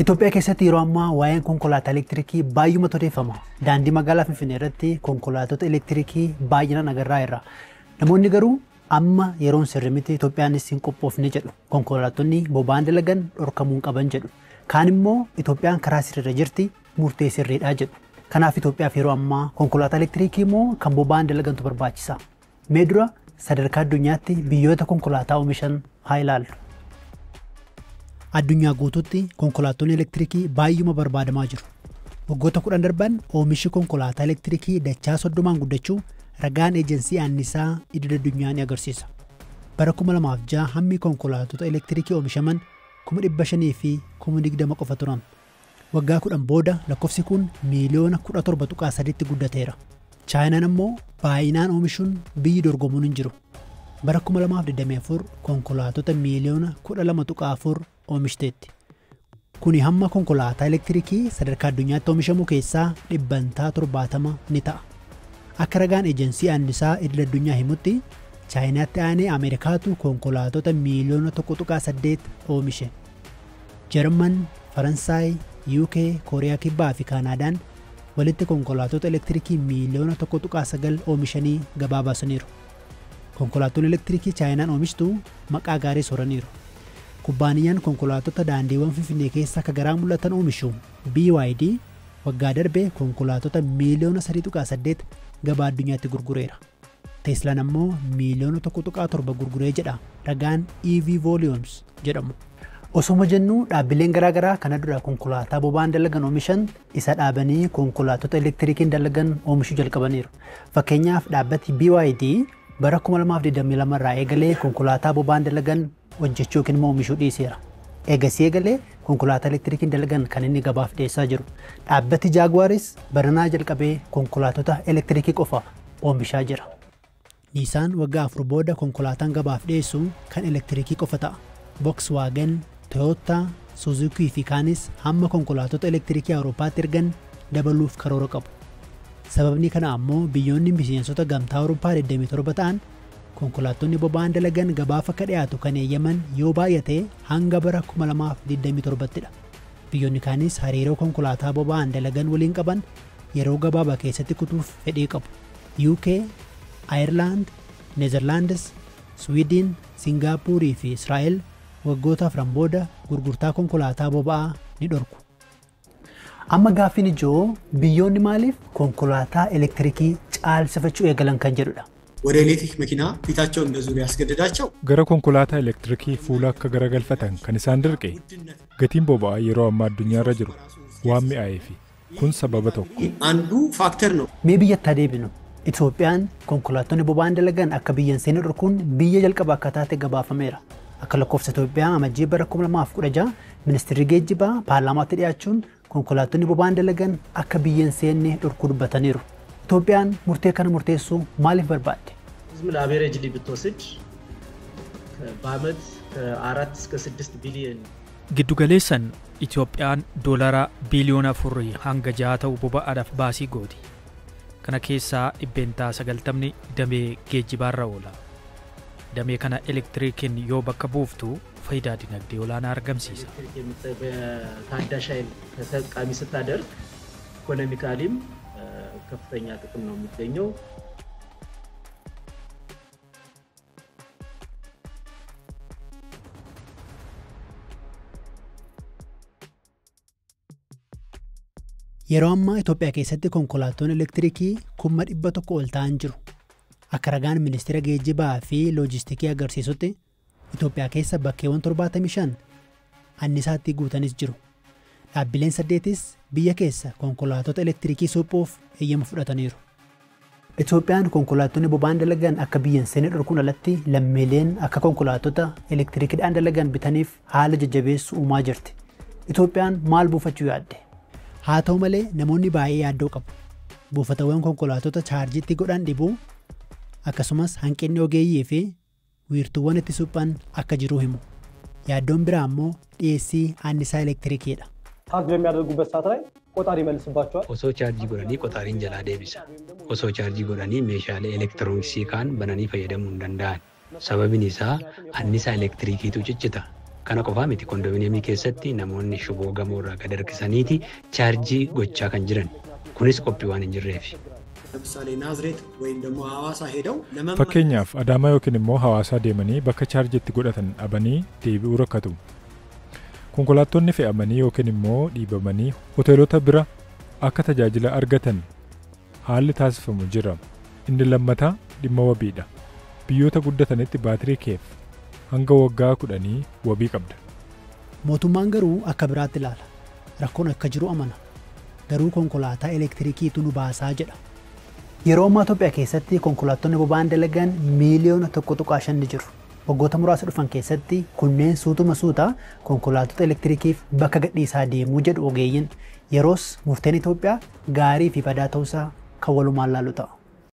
Itoophiyaa keessatti yeroo ammaa waa'een konkolaataa elektirikii baay'umatu odeeffama. Daandii magaalaa Finfinnee irratti konkolaattota elektirikii baay'inaan agarraa jirra. Namoonni garuu amma yeroon sirrii miti, Itoophiyaanis hin qophoofne jedhu. Konkolaattonni boba'aan dalagan dhorkamuu hin qaban jedhu. Kaan immoo Itoophiyaan karaa sirriirra jirti, murtee sirriidha jedhu. Kanaaf Itoophiyaaf yeroo ammaa konkolaataa elektirikii moo kan boba'aan dalagantu barbaachisa? Mee dura sadarkaa addunyaatti biyyoota konkolaataa oomishan haa ilaallu. Addunyaa guutuutti konkolaattonni elektirikii baay'uma barbaadamaa jiru. Waggoota 10 darban oomishi konkolaataa elektirikii dachaa 30n guddachuu ragaan eejensii annisaa idil addunyaa ni agarsiisa. Bara 2006 hammi konkolaattota elektirikii oomishaman 520,000 qofa turan. Waggaa 10 booda lakkoofsi kun miiliyoona 17.3tti guddateera. Chaayinaan ammoo baay'inaan oomishuun biyyi dorgomuun hin jiru. Bara 2024 konkolaattota miiliyoona 12.4 oomishiteetti. Kuni hamma konkolaataa elektirikii sadarkaa addunyaatti oomishamu keessaa 70% ni ta'a. Akka ragaan eejensii annisaa idil addunyaa himutti, Chaayinaatti aanee Ameerikaatu konkolaattota miiliyoona 1.8 oomishe. Jarman, Faransaay, UK, Kooriyaa Kibbaa fi Kaanaadaan walitti konkolaattota elektirikii miiliyoona 1.9 oomishanii gabaa baasaniiru. Konkolaattonni elektirikii Chaayinaan oomishtu maqaa gaarii sooraniiru. Kubbaaniyyaan konkolaattota daandiiwwan Finfinnee keessa akka garaa mul'atan oomishu BYD waggaa darbe konkolaattota miiliyoona 3.8 gabaa addunyaatti gurgureera. Teeslaan ammoo miiliyoona 1.7 gurguree jedha ragaan EV Volumes jedhamu. Osuma jennuu dhaabbileen garaagaraa kana dura konkolaataa boba'aan dalagan oomishan isa dhaabanii konkolaattota elektirikiin dalagan oomishuu jalqabaniiru. Fakkeenyaaf, dhaabbati BYD bara 2022 irraa eegalee konkolaataa boba'aan dalagan hojjechuu yookiin immoo oomishuu dhiiseera. Eegasii eegalee konkolaataa elektirikiin dalagan kan inni gabaaf dhiyeessaa jiru. Dhaabbati Jaguaris baranaa jalqabee konkolaattota elektirikii qofa oomishaa jira. Niisaan waggaa 4 booda konkolaataan gabaaf dhiyeessu kan elektirikii qofa ta'a. Volkswagen, Toyota, Suzuki fi kaanis hamma konkolaattota elektirikii Awurooppaatti ergan dabaluuf karoora qabu. Sababni kana ammoo biyyoonni miseensota gamtaa Awurooppaa 27 ta'an konkolaattonni boba'aan dalagan gabaaf akka dhiyaatu kan eeyyaman yoo baay'ate hanga bara 2027ttidha. Biyyoonni kaanis hariiroo konkolaataa boba'aan dalagan waliin qaban yeroo gabaabaa keessatti kutuuf fedhii qabu. UK, Ayirlaand, Neezerlaandis, Swiidin, Singaapuurii fi Israa'el waggoota 4 booda gurgurtaa konkolaataa boba'aa ni dhorku. Amma gaaffiin ijoo biyyoonni maaliif konkolaataa elektirikii caalsifachuu eegalan kan jedhudha. ወደ ኤሌክትሪክ መኪና ፊታቸውን እንዲያዞሩ ያስገደዳቸው Gara konkolaataa elektirikii fuula akka garagalfatan kan isaan dirqe gatiin boba'aa yeroo ammaa addunyaarra jiru waan mi'aayeefi kun sababa tokko. አንዱ ፋክተር ነው። Mee biyyatti haa deebinu. Itoophiyaan konkolaattonni boba'aan dalagan akka biyyan seene dhorkuun biyya jalqaba akka taate gabaafameera. Akka lakkoofsa Itoophiyaa amajjii bara 2016 ministeerri geejjibaa paarlaamaatti dhiyaachuun konkolaattonni boba'aan dalagan akka biyyan seenne dhorkuu dubbataniiru. Itoophiyaan murtee kana murteessuu maaliif barbaadde? ዝም ብለህ አቬሬጅሊ ብትወስድ በአመት ከአራት እስከ ስድስት ቢሊየን Giddugaleessan Itoophiyaan doolara biiliyoona 4 hanga 6 ta'u boba'aadhaaf baasii gooti. Kana keessaa 90% damee geejjibaarra oola. Damee kana elektirikiin yoo bakka buuftu faayidaa dinagdee olaanaa argamsiisa. ኤሌክትሪክ በታዳሽ ኃይል ተጠቃሚ ስታደርግ ኢኮኖሚካሊም ከፍተኛ ጥቅም ነው የሚገኘው። Yeroo ammaa Itoophiyaa keessatti konkolaattonni elektirikii 100,000 ol ta'an jiru. Akka ragaan ministeera geejjibaa fi loojistikii agarsiisutti, Itoophiyaa keessa bakkeewwan 75 annisaatti guutanis jiru. Dhaabbileen saddeetis biyya keessa konkolaattota elektirikii suphuuf eeyyama fudhataniiru. Itoophiyaan konkolaattonni boba'aan dalagan akka biyya hin seenne dhorkuun alatti lammiileen akka konkolaattota elektirikiidhaan dalagan bitaniif haala jajjabeessu uumaa jirti. Itoophiyaan maal buufachuu yaadde? Haa ta'u malee namoonni baay'ee yaaddoo qabu. Buufatawwan konkolaattota chaarjiitti godhan dhibuu, akkasumas hanqinni ogeeyyii fi wiirtuuwwan itti suphan akka jiru himu. Yaaddoon biraa ammoo dhiyeessii annisaa elektirikiidha. ቻርጅ በሚያደርጉበት ሰዓት ላይ ቆጣሪ ይመልስባቸዋል። Osoo chaarjii godhanii qoxaariin jalaa deebisa. Osoo chaarjii godhanii meeshaalee elektirooniksii kaan bananii fayyadamuu hin danda'an. Sababiin isaa annisaa elektirikiitu ciccita. Kana qofaa miti, kondominiyeemii keessatti namoonni shuboo gamoo irraa gad harkisaniiti chaarjii gochaa kan jiran. Kunis qophii waan hin jirreef. ለምሳሌ ናዝሬት ወይም ደግሞ ሐዋሳ ሄደው ለመመ Fakkeenyaaf, Adaamaa yookiin immoo Hawaasaa deemanii bakka chaarjii itti godhatan dhabanii deebi'uu rakkatu. Konkolaattonni fe'amanii yookiin immoo dhiibamanii hoteelota bira akka tajaajila argatan haalli taasifamu jira. Inni lammataa dhimma wabiidha. Biyyoota guddatanitti baatirii keef hanga waggaa 10 wabii qabda. Mootummaan garuu akka biraatti ilaala. Rakkoon akka jiru amana. Garuu konkolaataa elektirikiitu nu baasaa jedha. Yeroo ammaa Itoophiyaa keessatti konkolaattonni boba'aan dalagan miiliyoona 1.5 ni jiru. Waggoota muraasa dhufan keessatti kunneen suutuma suuta konkolaattota elektirikiif bakka gadhiisaa deemuu jedhu ogeeyyiin. Yeroos murteen Itoophiyaa gaarii fi badaa ta'uusaa kan walumaan laalu ta'a.